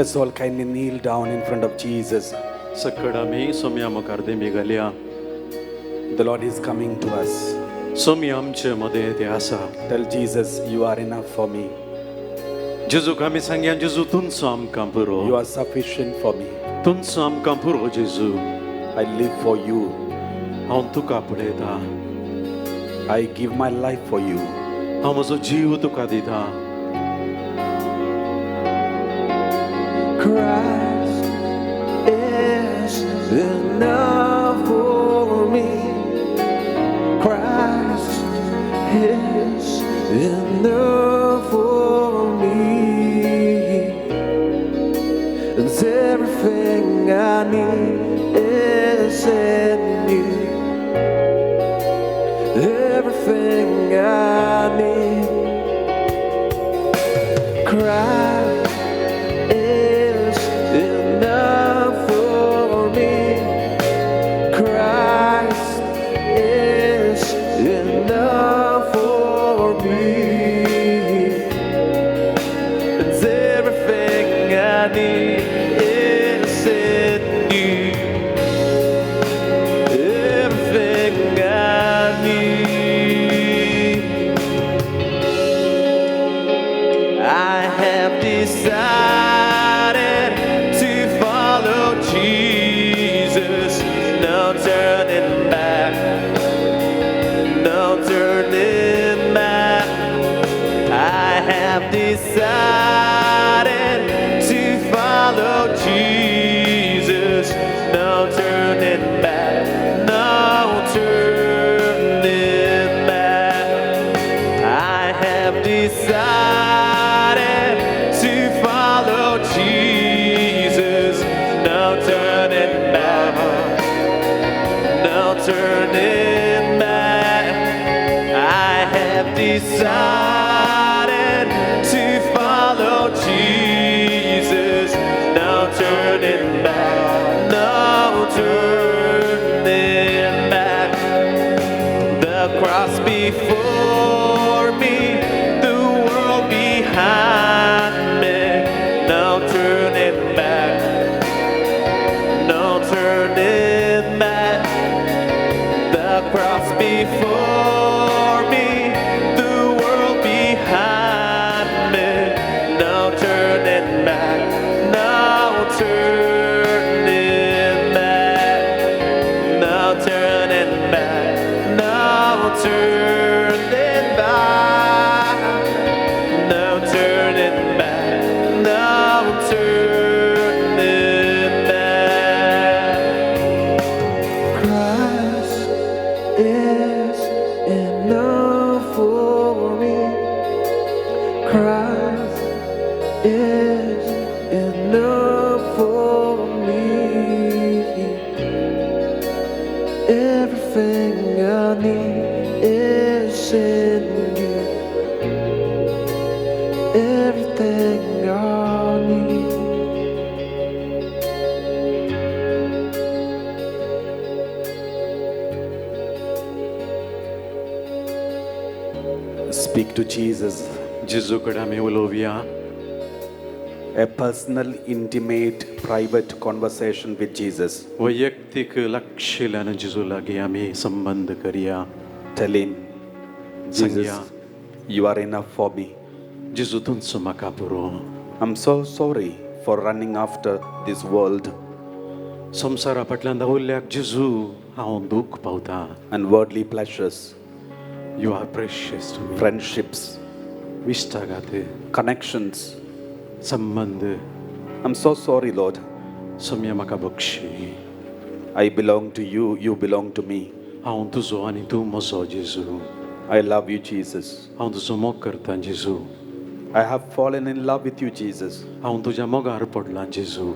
Let's all kindly kneel down in front of Jesus. सकड आमी सोम्या मुखार देमी घालया. The Lord is coming to us. Somi आमचे मदें ते आसा. Tell Jesus, you are enough for me. जेजूक आमी सांगया, जेजू तुमचो आमकां पुरो. You are sufficient for me. तुमचो आमकां पुरो जेजू. I live for you. हांव तुका पळयतां. I give my life for you. हांव म्हजो जीव तुका दिता. Christ is enough for me. Christ is enough for me. And everything I need is in you. Everything I need. Christ is enough for me. Christ is enough for me. And everything I need is in you. Everything I need. I have decided to follow Jesus. No turning back. No turning back. I have decided to follow Jesus. No turning back. No turning back. I have decided to follow Jesus. No turning back. No turning back. I have decided to follow Jesus. No turning back. No turning back. The cross before me, the world behind me. No turning back. No turning back. The cross before me, the world behind me. No turning back. No turning back. No turning back. No turning back. No turning back. No turning back. Christ is enough for me. Christ is enough for me. Everything I need is in you. Everything I need. Speak to Jesus. जेजू कडेन आमी उलोवया. A personal, intimate, private conversation with Jesus. वैयक्तीक लक्षिल्यान जेजू लागीं आमी संबंद करया. Tell him, Jesus, सांगया. You are enough for me. जेजू तुमचो म्हाका पुरो. I'm so sorry for running after this world संवसारा फाटल्यान धांवल्ल्याक जेजू हांव दूख पावता. And worldly pleasures, You are precious to me. Friendships, इश्टागात, connections. संबंद. I'm so sorry, Lord. Saumya म्हाका Bakshi. I belong to you, you belong to me. हांव तुजो आनी तूं म्हजो जेजू. I love you, Jesus. हांव तुजो मोग करतां जेजू. I have fallen in love with you, Jesus. हांव तुज्या मोगार पडलां जेजू.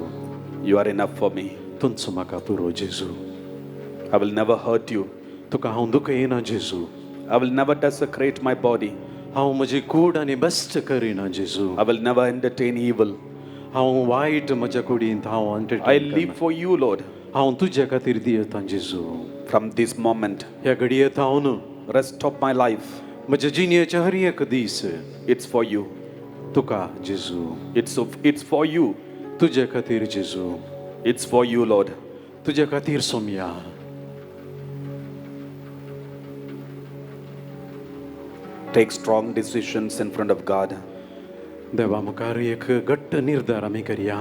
You are enough for me. तुमचो म्हाका पुरो जेजू. I will never hurt you. तुका हांव दुखयना जेजू. I will never desecrate my body. हांव म्हजी कूड आनी भश्ट करिना जेजू. I will never entertain evil. हांव वायट म्हज्या कुडींत हांव I entertain live करना. For you, Lord. हांव तुज्या खातीर दियतां जेजू. From this moment, ह्या घडये हांव rest of my life, म्हज्या जिणेचे हर एक दीस it's for you. तुका जेजू. It's for you. तुजे खातीर जेजू. It's for you, Lord. तुजे खातीर Somaiya. Take strong decisions in front of God. देवा मुखार एक घट्ट निर्धार आमी करया.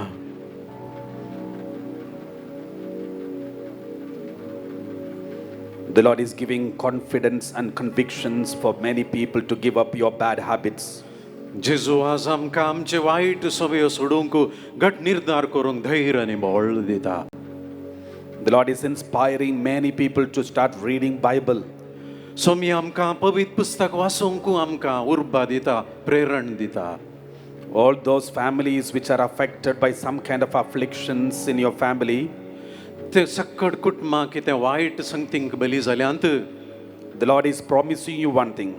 The Lord is giving confidence and convictions for many people to give up your bad habits. जेजू आज आमकां आमचे वायट सवयो सोडूंक घट निर्धार करूंक धैर्य आनी बळ दिता. The Lord is inspiring many people to start reading Bible. Somi आमकां पवित्र पुस्तक वाचूंक आमकां उर्बा दिता, प्रेरण दिता. All those families which are affected by some kind of afflictions in your family, ते सक्कड कुटुंबां कितें वायट संगतींक बली जाल्यांत, the Lord is promising you one thing.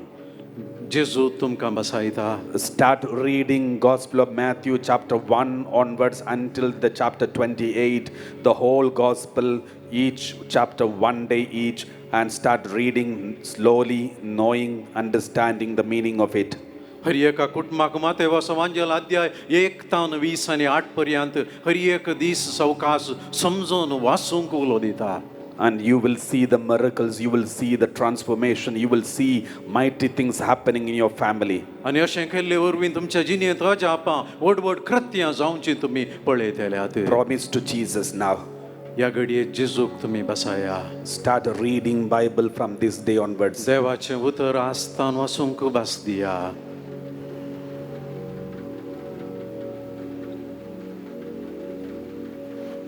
जेजू तुमकां बसायता. Start reading Gospel of Matthew chapter 1 onwards until the chapter 28, the whole gospel, each chapter one day each, and start reading slowly, knowing, understanding the meaning of it. हर एका कुटुंबाक मातेवा वांजेल अध्याय 1 तावन 20 आनी 8 पर्यंत हर एक दीस सवकास समजून वाचूंक उलो दिता. And you will see the miracles, you will see the transformation, you will see mighty things happening in your family. आनी अशें केल्ले वरवीं तुमच्या जिणेंत अजापां व्हड व्हड कृत्यां जावचीं तुमी पळयतल्यात. Promise to Jesus now. ह्या घडये जेजूक तुमी बसाया. Start reading Bible from this day onwards. देवाचें उतर आसतान वाचूंक भास दिया.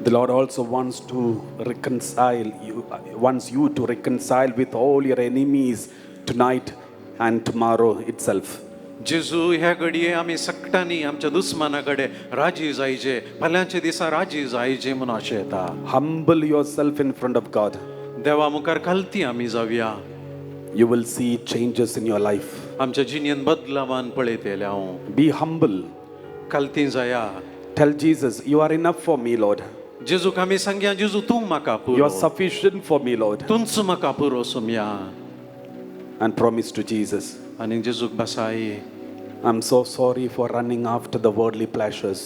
The Lord also wants to reconcile you, wants you to reconcile with all your enemies tonight and tomorrow itself. जेजू ह्या घडये आमी सगळ्यांनी आमच्या दुस्माना कडेन राजी जायचे, फाल्यांच्या दिसा राजी जायचे म्हणून आशें येता. Humble yourself in front of God. देवा मुखार खालती आमी जावया. You will see changes in your life. आमच्या जिणेंत बदलावान पळयतले हांव. Be humble. खालती जाया. Tell Jesus, you are enough for me, Lord. जेजूक आमी सांगया, जेजू तूं म्हाका You पुरो, are sufficient for me, Lord. तूंच म्हाका पुरो Somaiya. And promise to Jesus, आनी जेजूक बसाय, I'm so sorry for running after the worldly pleasures.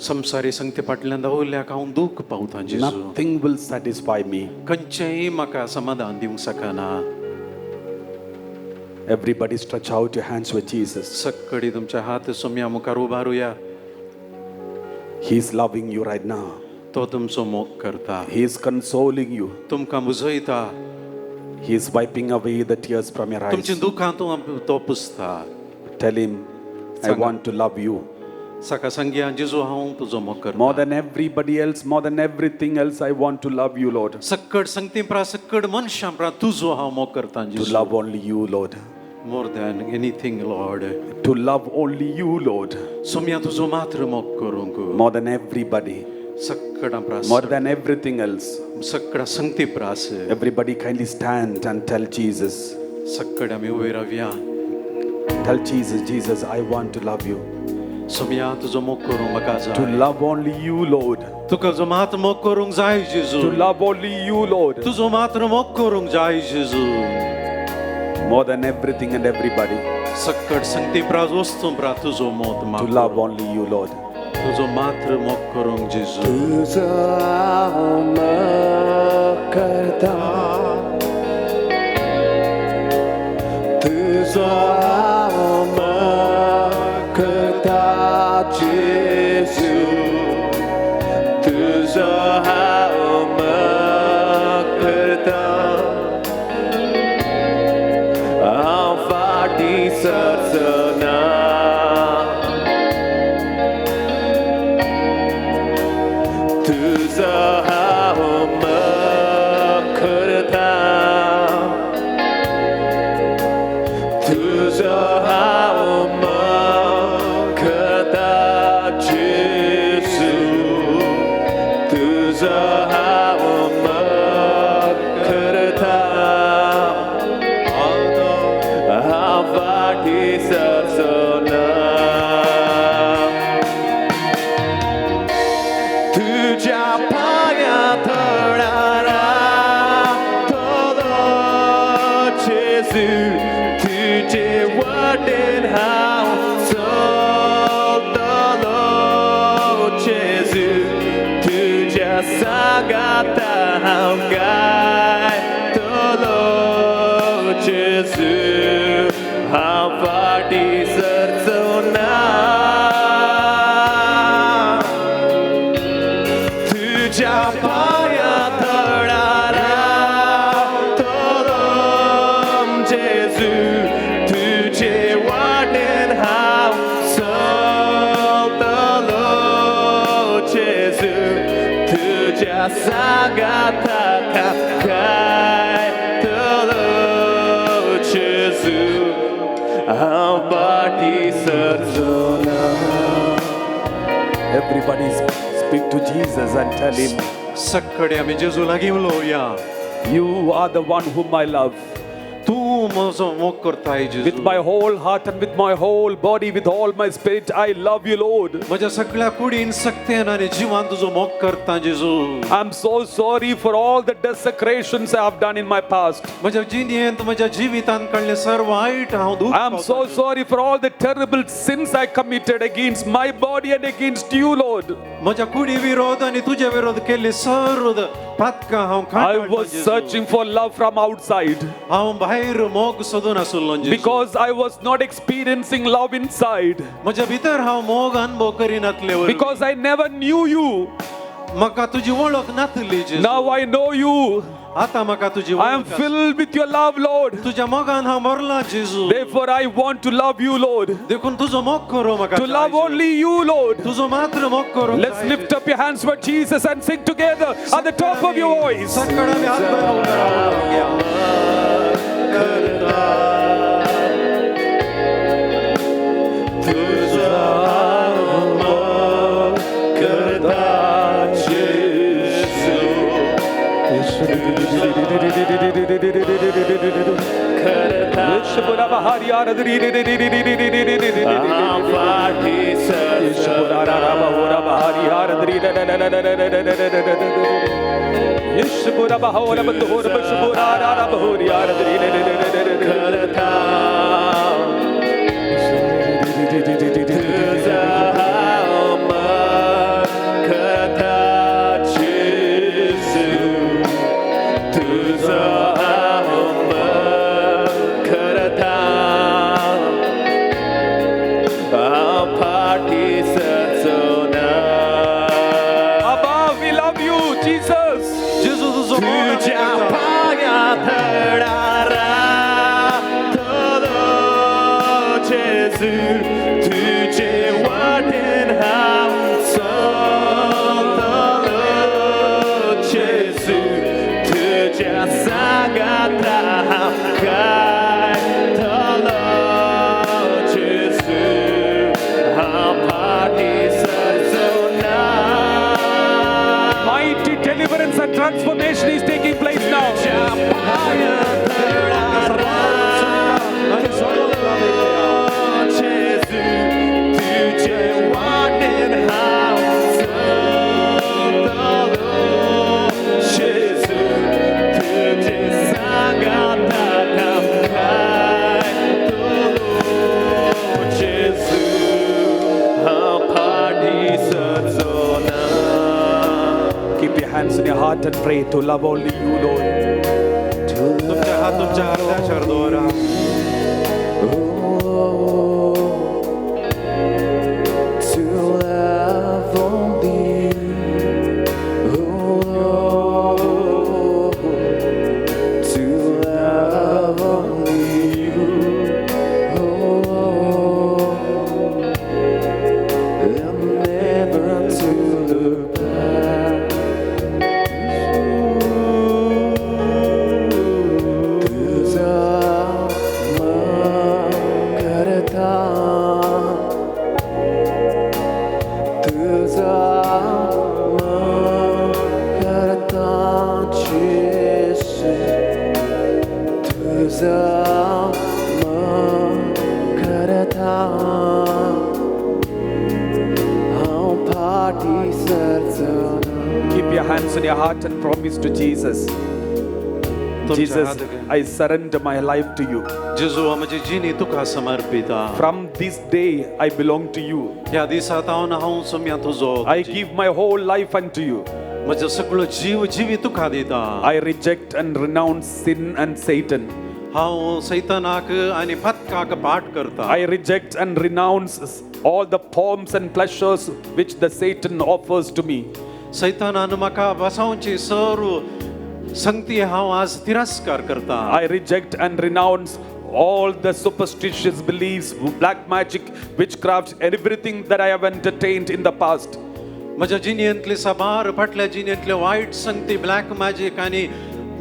संवसारी संगती फाटल्यान धांवल्याक हांव दूख पावतां जेजू. Nothing will satisfy me. खंयचेंय म्हाका समाधान दिवंक शकना. Everybody stretch out your hands with Jesus. सक्कडी तुमच्या हात सोमया मुखार उबारुया. He is loving you right now. तो तुमचो मोग करता. He is consoling you. तुमकां बुजयता. He is wiping away the tears from your eyes. तुमची दुखां तो पुसता. Tell him, I want to love you. साका सांगया, जेजू हांव तुजो मोग करता. More than everybody else, more than everything else, I want to love you, Lord. सक्कड संगती प्रा, सक्कड मनशां प्रा तुजो हांव मोग करता To जेजू. love only you, Lord. More than anything, Lord. To love only you, Lord. Somaiya तुजो मात्र मोग करूंक. More than everybody. सक्कडां प्रास, More than everything else. सक्कडा संगती प्रास. Everybody kindly stand and tell Jesus. सक्कड आमी उबे रावया. Tell Jesus, Jesus, I want to love you. Somaiya तुजो मोग करूंक म्हाका To जाय. love only you, Lord. तुका जो मात्र मोग करूंक जाय जेजू. To love only you, Lord. तुजो मात्र मोग करूंक जाय जेजू. More than everything and everybody. सक्कड संगती प्रास वस्तू प्रा तुजो मोत To म्हाका. love only you, Lord. तुजो मात्र मोग करूंक जेजू. तुजो हांव मोग करता, तुजो हांव मोग करता जेजू, तुजो हांव मोग करता, हांव फाटीं सरचना. तुजो हांव मोग करता, तुजो हांव मोग करता जेजू, तुजो हांव मोग करता, हांव फाटीं सरचना. तुझ्या पांया तळार रावतलो जेजू, तुजे वाटेन हांव चलतलो जेजू. जेजू हांव फाटीं सरचो ना तुज्या पांया तळार रावतलो जेजू तुजे वाटेन हांव चलतलो जेजू तुज्या सांगाताक गायतलो जेजू हांव फाटीं सरचो ना. Everybody speak to Jesus and tell him, सगळे आमी जेजू लागीं उलोवया. You are the one whom I love. तूं म्हजो मोग करताय With जेजू. my whole heart and with my whole body, with all my spirit, I love you, Lord. म्हज्या सगळ्या कुडीन सक्तेन आनी जिवान तुजो मोग करता जेजू. I'm so sorry for all the desecrations I have done in my past. म्हज्या जिणेंत म्हज्या जिवितांत काडलें सर्व वायट हांव दूख I'm so पावतां. sorry for all the terrible sins I committed against my body and against you, Lord. म्हज्या कुडी विरोध आनी तुजे विरोध केल्ली सर्व पातकां हांव I काडटा was जेजू. searching for love from outside हांव भायर मोग सोदून आसलो जेजू. because I was not experiencing love inside, म्हज्या भितर हांव मोग अनुभव करिनातले वरवीं. because I never knew you. म्हाका तुजी वळख नातली जेजू. Now I know you. आतां म्हाका तुजी I am वळख आसा. filled with your love, Lord. तुज्या मोगान हांव मरला जेजू. Therefore, I want to love you, Lord. देखून तुजो मोग करूं म्हाका To love जाय, जेजू. only you, Lord. तुजो मात्र मोग करूंक Let's जाय, lift up your hands for Jesus and sing together at the top of your voice. सगळ्या आमी हात भायर उबे रावया. हांव फाटीं सरचो करता तुजो हांव मोग करता जेजू तुजो हांव मोग करता हांव फाटीं सरचो ना. Abba, we love you, Jesus. जेजू तुजो मोग आमी तुज्या करता. पांया तळार रावतलो जेजू तुजे वाटेन हांव चलतलो जेजू तुज्या सांगाता हांव गायतलो जेजू हांव फाटीं सरचो ना. Mighty deliverance and transformation is taking place now. तुज्या पांया तळार आनी सोडोवंक लागले. जेजू तुजे वाटेन हांव चलतलो जेजू तुजे सांगाताक हांव गायतलो जेजू हांव फाटीं सरचो ना. Keep your hands in your heart and pray to love only you, Lord. तुमच्या हात तुमच्या हृदयाचेर दवरा. To love only you, oh, to love only you, oh, and never to look back. तुझा मोग करता तुझा मोग करता जेजू तुझा मोग करता हांव फाटीं सरचो ना. Keep your hands on your heart and promise to Jesus. तुमच्या Jesus, हात घेवन. I surrender my life to you. जेजू म्हजी जिणी तुका समर्पिता. From this day, I belong to you. ह्या दिसा तावन हांव सम्या तुजो. I give my whole life unto you. म्हजो सगळो जीव जिवी तुका दिता. I reject and renounce sin and Satan. हांव सैतानाक आनी पातकाक पाठ करता. I reject and renounce all the pomps and pleasures which the Satan offers to me. सैतानान म्हाका बसावची सर्व संगती हांव आज तिरस्कार करता. I reject and renounce all the superstitious beliefs, black magic, witchcraft, everything that I have entertained in the past. म्हज्या जिणेंतली साबार फाटल्या जिणेंतले वायट संगती, ब्लॅक मॅजीक आनी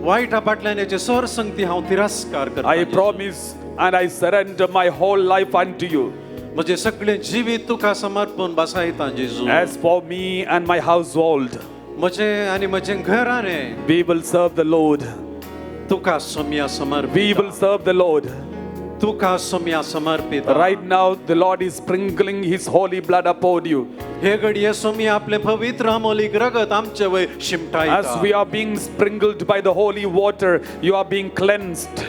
वायटा फाटल्यान सर संगती हांव तिरस्कार करता. I promise and I surrender my whole life unto you. म्हजें सगळें जिवीत तुका समर्पण बसायता जेजू. As for me and my household, म्हजें आनी म्हजें घराणें, we will serve the Lord. तुका सोम्या समर्पित. We will serve the Lord. तुका सोम्या समर्पित. Right now the Lord is sprinkling His holy blood upon you. हे घडये सोम्या आपले पवित्र अमोलीक रगत आमचे वयर शिंपटायता. As we are being sprinkled by the holy water, you are being cleansed.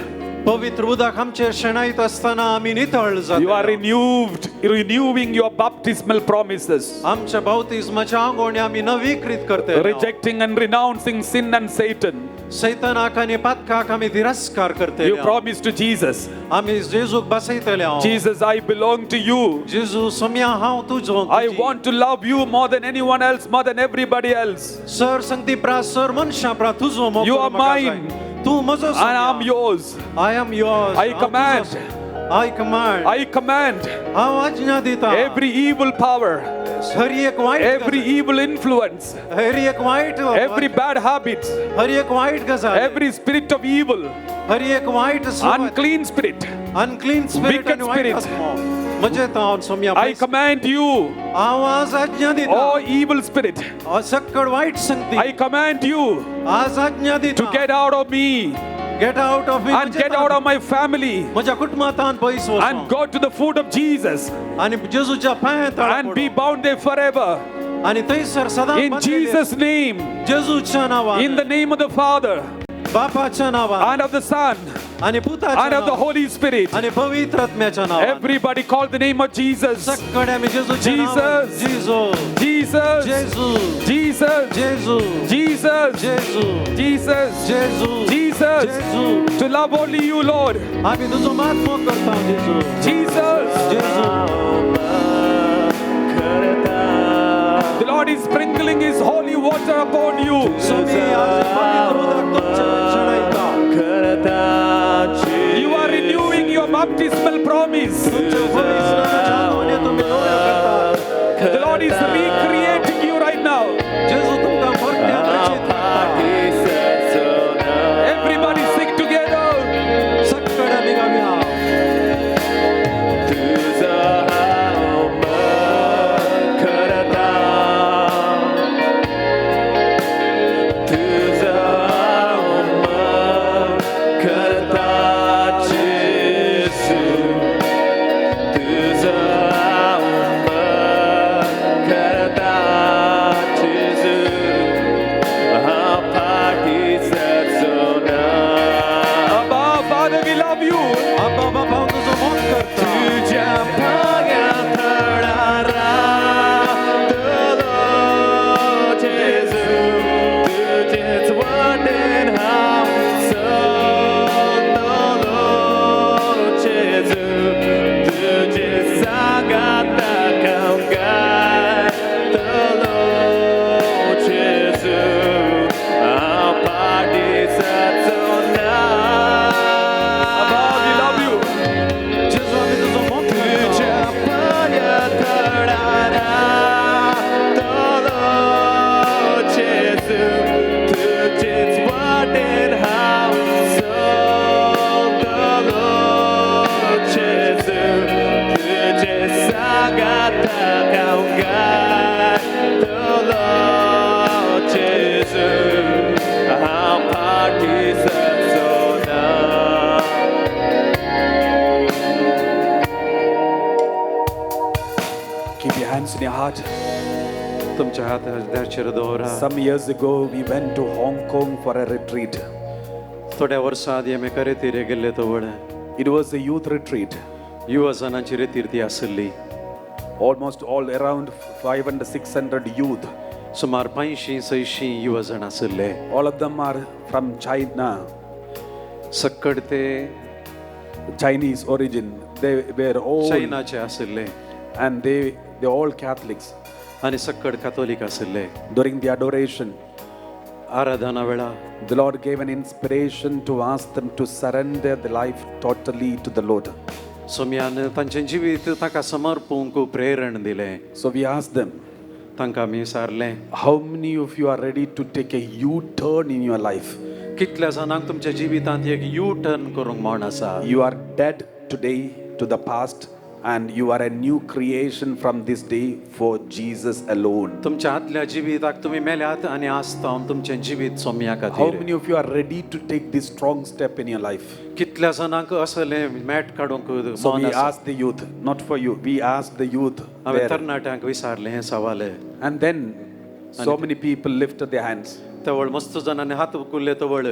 पवित्र उदक आमचेर शेणायत आसतना आमी नितळ जाता. You are renewed, renewing your baptismal promises. आमच्या बाप्तिस्माच्या आंगोणी आमी नवीकृत करते. Rejecting and renouncing sin and Satan. सैतानाक आनी पातकाक आमी तिरस्कार करते. You promise to Jesus. आमी जेजूक बसयतले. Jesus, I belong to you. जेजू सोम्या हांव तुजो. I want to love you more than anyone else, more than everybody else. Sir संगती प्रा सर मनशां प्रा तुजो मोग. You are mine. तूं म्हजो. And I am yours. I am yours. I command. I command. I command. हांव आज्ञा दिता. Every evil power. हर एक वायट. Every evil influence. हर एक वायट. Every bad habit. हर एक वायट गजाल. Every spirit of evil. हर एक वायट. Unclean spirit. Unclean spirit. Wicked spirit. I command you. हांव आज आज्ञा दिता. Oh evil spirit. सक्कड वायट संगती. I command you. आज आज्ञा दिता. To get out of me. Get out of me. And get out of my family. म्हज्या कुटुंबांत पयस वचून. And go to the foot of Jesus. आनी जेजूच्या पांया तळा. And be bound there forever. आनी थंयसर सदां. In Jesus' name. जेजूच्या नांवान. In the name of the Father. बापाच्या नांवान. And of the Son. आनी पुताच्या And of the Holy Spirit. आनी पवित्र आत्म्याच्या नांवान. Everybody call the name of Jesus. सगळे आमी जेजूच्या नांवान. Jesus. Jesus. जेजू. Jesus. जेजू. Jesus. जेजू. Jesus. जेजू. Jesus. जेजू. To love only you, Lord. आमी तुजो मात मोग करता जेजू. Jesus. जेजू. The Lord is sprinkling His holy water upon you. Somi आज पवित्र उदक तुमचेर शेणायता. You are renewing your baptismal promise. तुमच्या पवित्र आंगोणी तुमी नव्यो करतात. The Lord is recreating you right now. जेजू तुमकां परत्यान रचीत करता. Everybody sing together. सगळे आमी गावया. Abba, Father, we love you. Abba बाबा हांव तुजो मोग करता. Abba, we love you. जेजू आमी तुजो मोग करता. Keep your hands in your heart. तुमच्या हात हृदयाचेर दवरा. Some years ago, we went to Hong Kong for a retreat. थोड्या वर्सां आदी आमी करेतीर गेल्ले तवळ. It was a youth retreat. युवा जणांची रेतीर ती आसली. Almost all around 500, 600 youth. सुमार 500-600 युवा जण आसले. All of them are from China. सक्कड ते Chinese origin. They were all चैनाचे आशिल्ले and they all Catholics. आनी सक्कड कातोलीक आशिल्ले. During the adoration, आराधना वेळा the Lord gave an inspiration to ask them to surrender their life totally to the Lord. सोम्यान तांचें जिवीत ताका समर्पूंक प्रेरण दिलें. So we asked them, तांकां आमी विचारलें, how many of you are ready to take a U-turn in your life? कितल्या जाणांक तुमच्या जिवितांत एक यू टर्न करूंक म्हण आसा? You are dead today to the past and you are a new creation from this day for Jesus alone. तुमच्या आदल्या जिविताक तुमी मेल्यात आनी आज तुमचें जिवीत सोम्या How खातीर. many of you are ready to take this strong step in your life? कितल्या जाणांक असलें मॅट काडूंक So मन we आसा? asked the youth, not for you, we asked the youth हांवें there. तरणाट्यांक विचारलें हें सवाल. And then so many people lifted their hands. तवळ मस्त जाणांनी हात उखल्ले तवळ.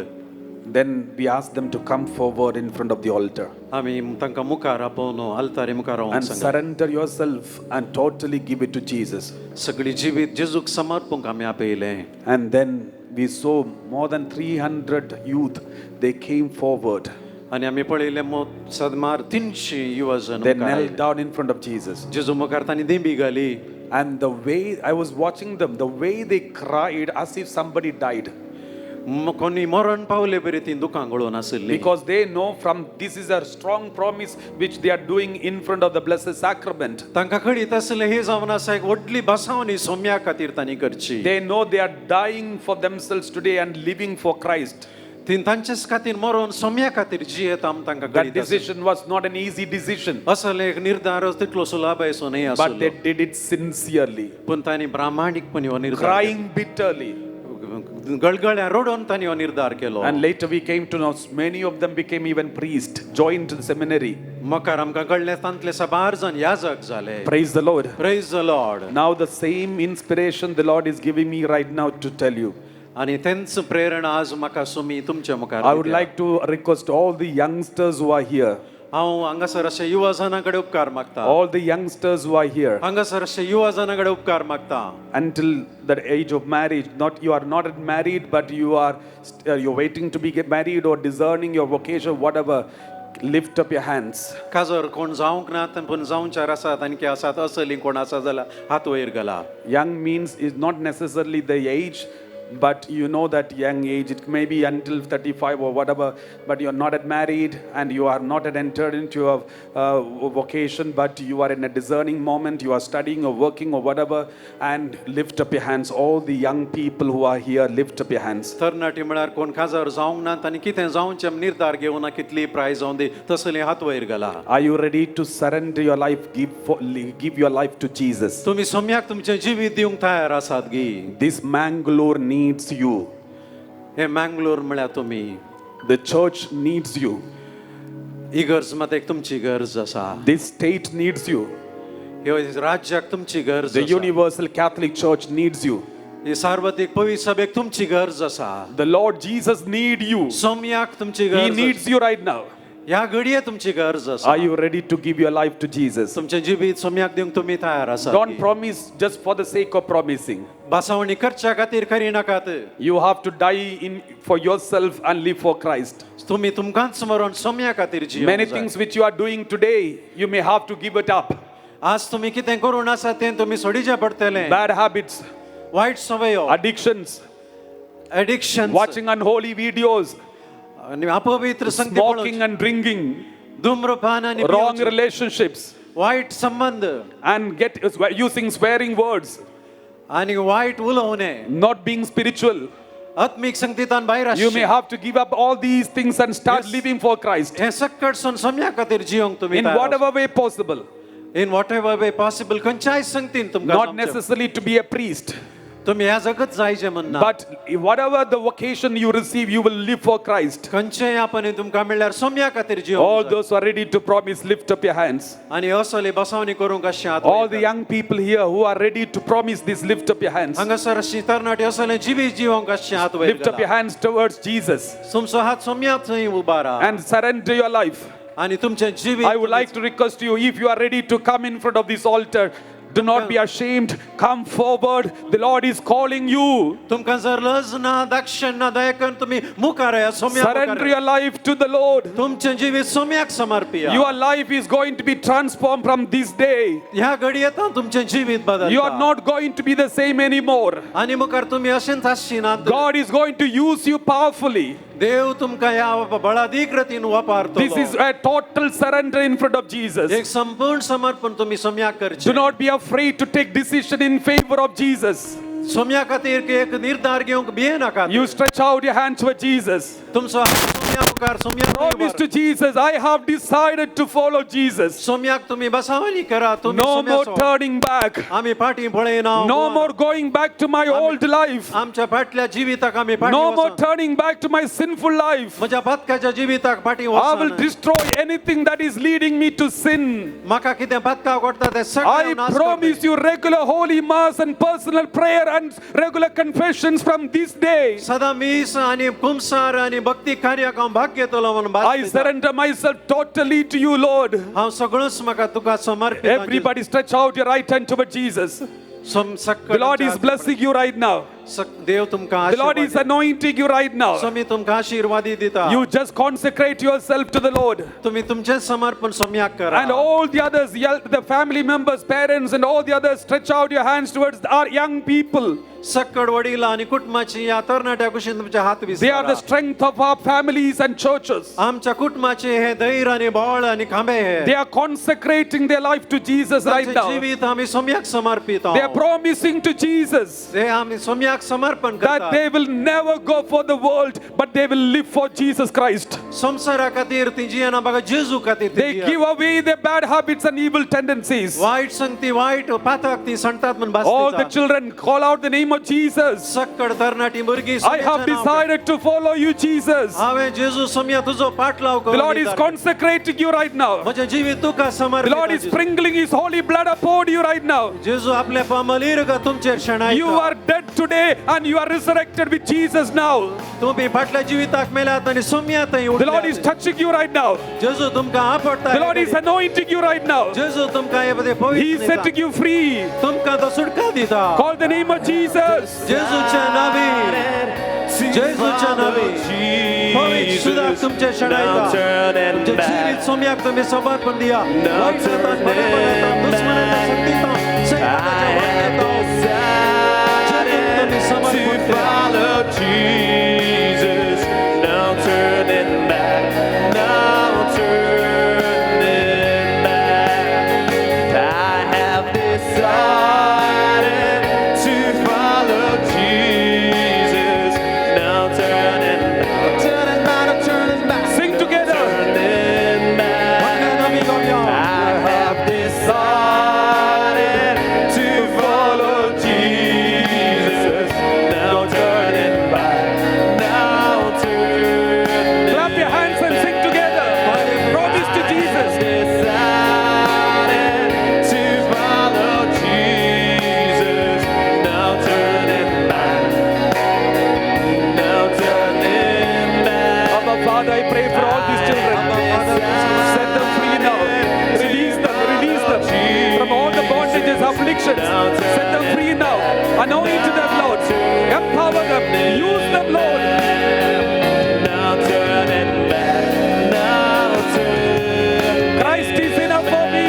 Then we asked them to come forward in front of the altar आमी तांकां मुखार आपोवन आल्तारी मुखार रावूंक and सांगलें. Surrender yourself and totally give it to Jesus. सगळी जिवीत जेजूक समर्पूंक आमी आपयलें. And then we saw more than 300 youth, they came forward. आनी आमी पळयलें सदमार 300 युवा जण They मुखार knelt आयले. Down in front of Jesus. जेजू मुखार तांणी देंबी घाली. And the way I was watching them, the way they cried as if somebody died. कोणी मरण पावले बरी ती दुकां गळोवन आशिल्ली. Because they know from this is a strong promise which they are doing in front of the Blessed Sacrament. तांकां कळीत आसलें हे जावन आसा एक व्हडली बसावणी सोम्या खातीर तांणी करची. They know they are dying for themselves today and living for Christ. ती तांचेच खातीर मरोन सोम्या खातीर जियेता आम तांकां That कळीत आसलें. Decision was not an easy decision, असले एक निर्धार तितलो सुलाभायसो न्हय but they आसलो. Did it sincerely, पूण तांणी प्रामाणीकपणी हो निर्धार crying bitterly. केलो. गळगळ्या रडोवन तांणी हो निर्धार केलो. And later we came to know many of them became even priests, joined the seminary. मकार आमकां कळ्ळें तांतले साबार जाण याजक जाले. Praise the Lord. Praise the Lord. Now, the same inspiration the Lord is giving me right now to tell you. आनी तेंच प्रेरणा आज म्हाका सुमी तुमच्या मुखार I would दिल्या. Like to request all the youngsters who are here, हांव हांगासर अशे युवा जणां कडेन उपकार मागता. All the youngsters who are here, हांगासर अशे युवा जणां कडेन उपकार मागता. Until the age of marriage, not you are not married, but you're waiting to be get married or discerning your vocation, whatever. Lift up your hands. काजर कोण जावंक ना पूण जावच्यार आसात आनी आसात असली कोण आसा जाल्यार हात वयर घाला. Young means is not necessarily the age, but you know that young age, it may be until 35 or whatever, but you're not yet married and you are not yet entered into a vocation, but you are in a discerning moment, you are studying or working or whatever, and lift up your hands. All the young people who are here, lift up your hands. तरणाटी म्हळ्यार कोण काजार जावंक ना आनी कितें जावचें निर्धार घेवना कितली प्राय जावं दी तसली हात वयर घाला. Are you ready to surrender your life, give your life to Jesus? तुमी सोम्याक तुमचें जिवीत दिवंक तयार आसात गी? This Mangalore needs you. हे मँगलोर म्हळ्यार तुमी. The church needs you. इगर्ज मात एक तुमची गरज आसा. This state needs you. ह्यो राज्याक तुमची गरज The आसा. Universal Catholic Church needs you. ही सार्वत्रिक पवित्र सभेक तुमची गरज आसा. The Lord Jesus need you. सोम्याक तुमची He गरज. Needs you right now. ह्या घडये तुमची गरज आसा. Are you ready to give your life to Jesus? तुमचें जिवीत सोम्याक दिवंक तुमी तयार आसा? Don't promise just for the sake of promising. बसावणी करच्या खातीर करी नाकात. You have to die in for yourself and live for Christ. तुमी तुमकांच मरोन सोम्या खातीर Many जियोंक जाय. Things which you are doing today, you may have to give it up. आज तुमी कितें करून आसा तें तुमी सोडीचें पडटलें. Bad habits, वायट सवयो, addictions, addiction, watching unholy videos, आनी अपवित्र संगती smoking पळोवची. And drinking, धूम्रपान आनी wrong पिवची. Relationships, वायट संबंध and get using swearing words, आनी वायट उलोवणे, not being spiritual. आत्मीक संगतीतान भायर You may आसचें. Have to give up all these things and start Yes. living for Christ हें सक्कटसून सोम्या खातीर जियोंक तुमी in whatever way possible. In whatever way possible खंयच्याय संगतीन तुमकां Not जावचें. Necessarily to be a priest, तुमी ह्या जगत जायचें म्हणना, but whatever the vocation you receive, you will live for Christ. खंयचेय आपण तुमकां मेळ्ळ्यार सोम्या खातीर All जियोंक जाय. Those who are ready to promise, lift up your hands. आनी असले बसावणी करूंक अशें हात All वयर the घाला. Young people here who are ready to promise this, lift up your hands. हांगासर अशी तरणाटी असले जिवीत जिवंक अशें हात वयर Lift up your घाला. Hands towards Jesus तुमचो हात सोम्या थंय उबारा and surrender your life. आनी तुमचें जिवीत I would like to request you, if you are ready to come in front of this altar, Do not be ashamed. Come forward. The Lord is calling you. तुमकां जर लज ना दाक्षण ना दया करून तुमी मुखार येया Saumya Surrender your life to the Lord. तुमचें जिवीत सोम्याक समर्पिया Your life is going to be transformed from this day. ह्या घडयेंत तुमचें जिवीत बदलता You are not going to be the same anymore. आनी मुखार तुमी अशेंच आसची नात God is going to use you powerfully. देव तुमकां ह्या बळादीक रतीन वापरतलो This is a total surrender in front of Jesus. एक संपूर्ण समर्पण तुमी सोम्याक करचें Do not be afraid to take decision in favor of Jesus. Saumya खातीर एक निर्धार घेवंक भियेनाकात You stretch out your hands for Jesus. तुमचो हात सोम्या मुखार Saumya Promise to Jesus, I have decided to follow Jesus. सोम्याक तुमी बसावणी करा तुमी No more सोम्याचो turning back. आमी फाटीं पळयना No more going back to my old life. आमच्या फाटल्या जिविताक आमी फाटीं No more वचना. turning back to my sinful life. म्हज्या पातकाच्या जिविताक फाटीं I will वचना destroy anything that is leading me to sin. म्हाका कितें पातकाक वाडटा तें I सगळें नाश promise करतलें. you regular holy mass and personal prayer and regular confessions from this day. सदां मीस आनी कुमसार आनी भक्ती कार्याक हांव भाग घेतलो म्हणून भास I दिता. surrender myself totally to you, Lord. हांव सगळोच म्हाका तुका समर्पित Everybody stretch out your right hand toward Jesus. The Lord is blessing you right now. देव तुमकां The Lord is Aashirvaad anointing you right now. स्वामी तुमकां आशीर्वादी दिता You just consecrate yourself to the Lord. तुमी तुमचें समर्पण सोम्याक करा And all the others, the family members, parents, and all the others, stretch out your hands towards our young people. सक्कड वडील आनी कुटुंबाची ह्या तरणाट्या कुशीन तुमचे हात They are the विस्तारा strength of our families and churches. आमच्या कुटुंबाचे हे धैर्य आनी बळ आनी खांबे हे They are consecrating their life to Jesus right तांचें now. जिवीत आमी सोम्याक समर्पित They are promising to Jesus ते आमी सोम्याक समर्पण that करतात they will never go for the world, but they will live for Jesus Christ. संवसारा खातीर ती जियेना बघा जेजू खातीर ती They जियेना. give away their bad habits and evil tendencies. वायट संगती वायट पातक ती सांगतात म्हण भास All the दिता. children call out the name of Jesus. सक्कड तरणाटी भुरगीं I सोम्याच्या have नांव घेतात. decided to follow you, Jesus. हांवें जेजू सोम्या तुजो पाटलाव The करून Lord is दिता. consecrating you right now. म्हजें जिवीत तुका The समर्पित Lord is Jesu. sprinkling His holy blood upon you right now. जेजू आपल्या पामलीर का तुमचेर You शेणायता are dead today and you are resurrected with Jesus now. तुम्ही फाटल्या जिविताक मेल्यात आनी सोम्या थंय The Lord is उठल्यात. touching you right now. जेजू तुमकां आपडटा The Lord is anointing you right now. जेजू तुमकां हे बदे He पवित्र is setting you free. तुमकां तो सुटका दिता Call the name of Jesus. जेजूच्या नावी जेजूच्या नावी पवित्र सुदाक तुमचे शेणायता तुमचें जिवीत सोम्याक तुमी समर्पण दिया वायट जातात, बरेपणांत, दुस्मनाच्या शक्तींत, सैतानाच्या वाटेंत, जेजूक तुमी समर्पण दिया. Follow Jesus, no turning back, no turning back. I have decided to follow Jesus, no turning back, turning back, no turning back, Sing together. turning back. व्हडल्यान आमी गावया. I have decided to follow Jesus. No turning back, no turning Clap your hands and sing together. Promise to Jesus. Decided to follow Jesus. No turning back, no turning back. Abba Father, I pray for all these children. Set them free now. Release them, release them from all the bondages, afflictions. Set them free now. Anoint them, Lord. Empower them. Use them, Lord. No turning back, no turning Christ is enough for me.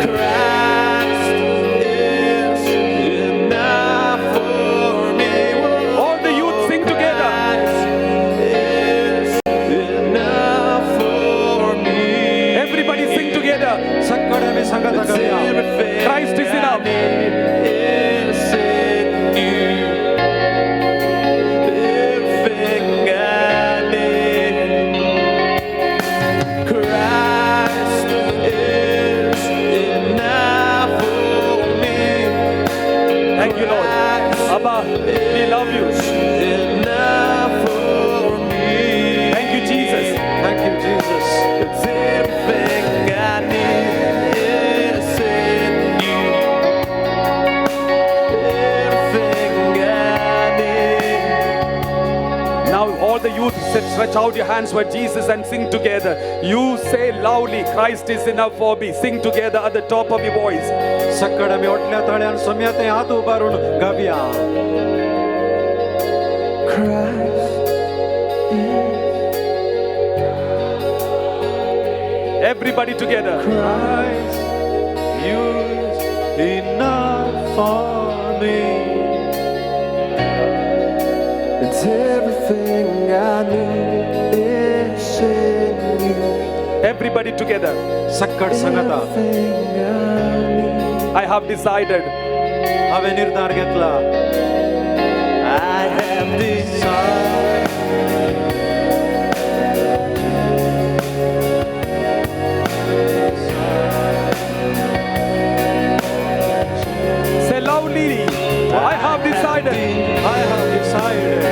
Christ is enough for me. All the youth sing together. Christ is enough for me. Everybody sing together. सक्कड आमी सांगाता गावया. Everything Christ is enough. I need is in you. Everything I need. Christ is enough for me. Thank you, Lord. Abba, we love you. Enough for me. Thank you, Jesus. Thank you, Jesus. It's everything I need is in you. Everything I need. Now all the youth youth, stretch out your hands for Jesus and sing together. You say loudly, Christ is enough for me. Sing together at the top of your voice. सक्कड आमी ओटल्या ताळ्यान सोम्या ते हात उबारून गावया. Christ is Everybody together. Christ is enough for me. It's everything I need is in you. Everybody together. सक्कड सांगता. Everything I need. I have decided. हांवें निर्धार घेतला. I have decided. Say loudly, I have decided. I have decided.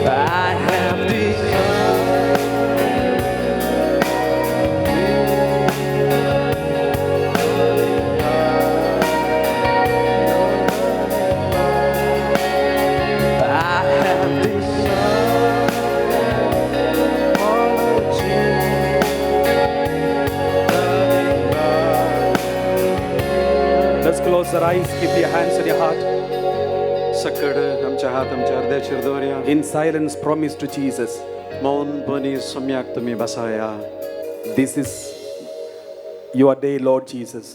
I have decided. I have decided. Follow Jesus. Let's close our eyes, keep your hands on your heart. सक्कड आमच्या हात आमच्या हृदयाचेर दवरया. In silence, promise to Jesus. मौनपणी सोम्याक तुमी बसाया. This is your day, Lord Jesus.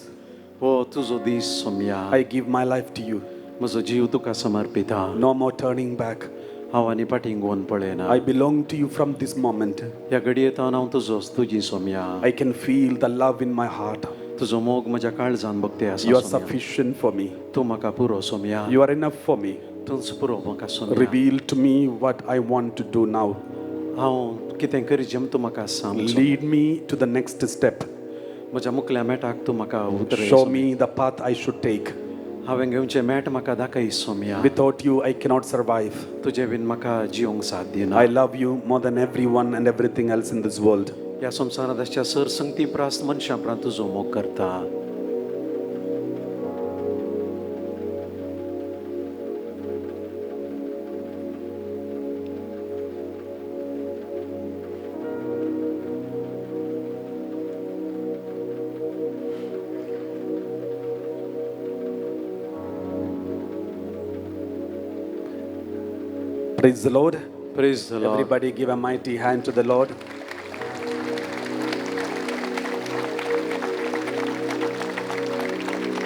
हो तुजो दीस Saumya. I give my life to you. म्हजो जीव तुका समर्पिता. No more turning back. हांव आनी फाटीं गोवन पळयना. I belong to you from this moment. ह्या घडयेतान हांव तुजो तुजी Saumya. I can feel the love in my heart. तुजो मोग म्हज्या काळजान भक्ती आसा You are Somya. Sufficient for me. तूं म्हाका पुरो Saumya. You are enough for me. तूंच पुरो म्हाका Saumya. Reveal to me what I want to do now. हांव कितें करीत तूं म्हाका सांग Saumya. Lead me to the next step. म्हज्या मुखल्या मेटाक तूं म्हाका उतरय Show Somya. Me the path I should take. हांवें घेवचें मेट म्हाका दाखय Saumya. Without you, I cannot survive. तुजे बीन म्हाका जिवंक साथ दिना. I love you more than everyone and everything else in this world. ह्या संवसारांत आसच्या सर संगती प्रास मनशां उपरांत तुजो मोग करता. Praise the Lord. Praise the Lord. Everybody give a mighty hand to the Lord.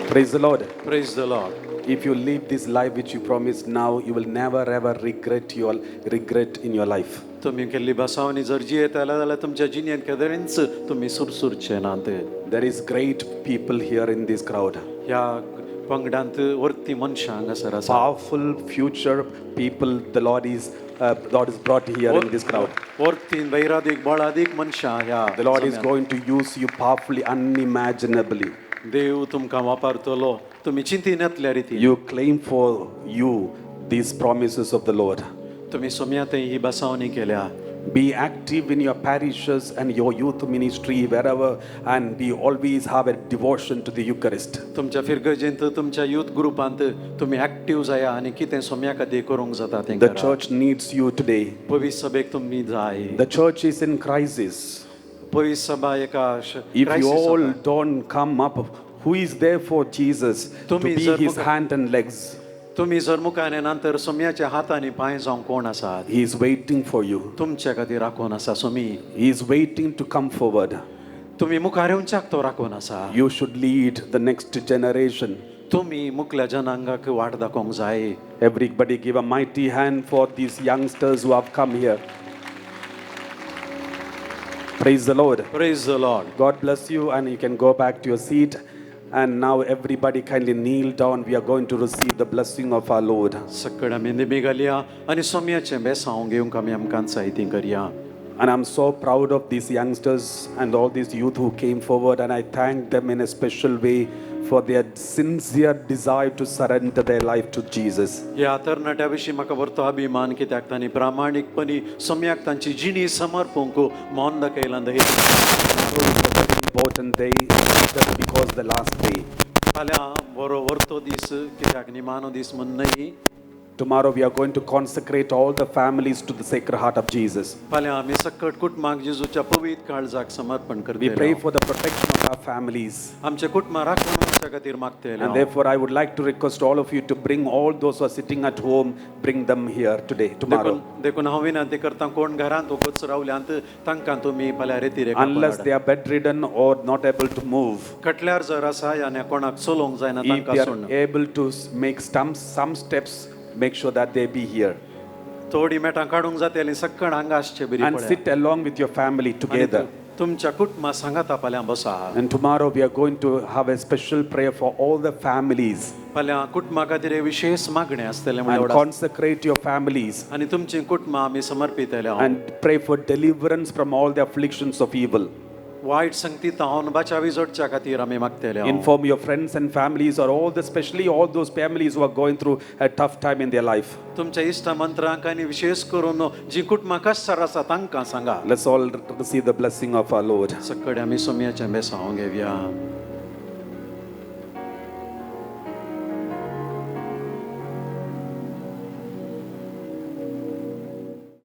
Praise the Lord. Praise the Lord. If you live this life which you promised now, you will never ever regret your regret in your life. तुमी केल्ली बसावणी जर जियेताले जाल्यार तुमच्या जिणेंत केदरेंच तुमी सुरसुरचे नात. There is great people here in this crowd. ह्या पंगडांत वर्ती मनशां हांगासर आसा. Powerful future people the Lord is brought here in this crowd. वर्ती वैरादीक बळादीक मनशां ह्या The Lord is जम्यांत. Going to use you powerfully, unimaginably. देव तुमकां वापरतलो तुमी चिंतीन येतल्या रितीन. You claim for you these promises of the Lord. तुमी सोम्या थंय ही बसावणी केल्या. Be active in your parishes and your youth ministry, wherever, and be always have a devotion to the Eucharist. तुमच्या फिरगर्जेंत तुमच्या युथ ग्रुपांत तुमी एक्टीव जाया आनी कितें सोम्या खातीर करूंक जाता तें The करा. Church needs you today. पवित्र सभेक तुमी जाय. The church is in crisis. पवित्र सभा एका If you crisis all आसा. Don't come up, who is there for Jesus to तुम्ही be जर his hand and legs? तुमी जर मुखार येना तर सोम्याच्या हातांनी पांय जावंक कोण आसात? He is waiting for you. तुमच्या खातीर राखून आसा Somi. He is waiting to come forward. तुमी मुखार येवच्याक तो राखून आसा. You should lead the next generation. तुमी मुखल्या जनांगाक वाट दाखोवंक जाय. Everybody give a mighty hand for these youngsters who have come here. Praise the Lord. Praise the Lord. God bless you, and you can go back to your seat. And now, everybody kindly kneel down. We are going to receive the blessing of our Lord. सक्कड आमी निमी घालया आनी सोम्याचें बेसांव घेवंक आमी आमकां जायतीं करया. And I'm so proud of these youngsters and all these youth who came forward, and I thank them in a special way for their sincere desire to surrender their life to Jesus. ह्या तरणाट्या विशीं म्हाका बरो अभिमान कित्याक तांणी प्रामाणीकपणी सोम्याक तांची जिणी समर्पूंक मौन दाखयलां. important day, not just because the last day. फाल्यां बरो वर्तो दीस कित्याक निमानो दीस म्हूण न्हय. Tomorrow we are going to consecrate all the families to the Sacred Heart of Jesus. फाल्यां आमी सकट कुटुंबाक जेजूच्या पवित्र काळजाक समर्पण We करतले. Pray for the protection of our families. आमच्या कुटुंबां राखण उरच्या खातीर मागतले. And therefore, I would like to request all of you to bring all those who are sitting at home, bring them here today, tomorrow. देखून देखून हांव विनंती करता कोण घरांत वगच रावल्यांत तांकां तुमी फाल्यां रेती Unless they are bedridden or not able to move. कटल्यार जर आसा आनी कोणाक चलोवंक जायना If तांकां they are सोडना. Able to make some steps, make sure that they be here. थोडी मेटां काडूंक जातली सक्कड हांगा आसचे बरी And पळया. sit along with your family आनी together. तुमच्या कुटुंबा सांगाता फाल्यां बसा. And tomorrow we are going to have a special prayer for all the families. फाल्यां कुटुंबा खातीर एक विशेष मागणें आसतलें And म्हणल्यार consecrate your families. आनी तुमची कुटुंबां आमी समर्पितले. And pray for deliverance from all the afflictions of evil. वायट संगती तावन बचावी जोडच्या खातीर आमी मागतले. Inform your friends and families, or all the, especially all those families who are going through a tough time in their life. तुमच्या इश्ट मंत्रांक आनी विशेष करून जी कुटुंबां कश्टार आसा तांकां सांगा. Let's all receive the blessing of our Lord. सकड आमी सोमयाचें बेसांव घेवया.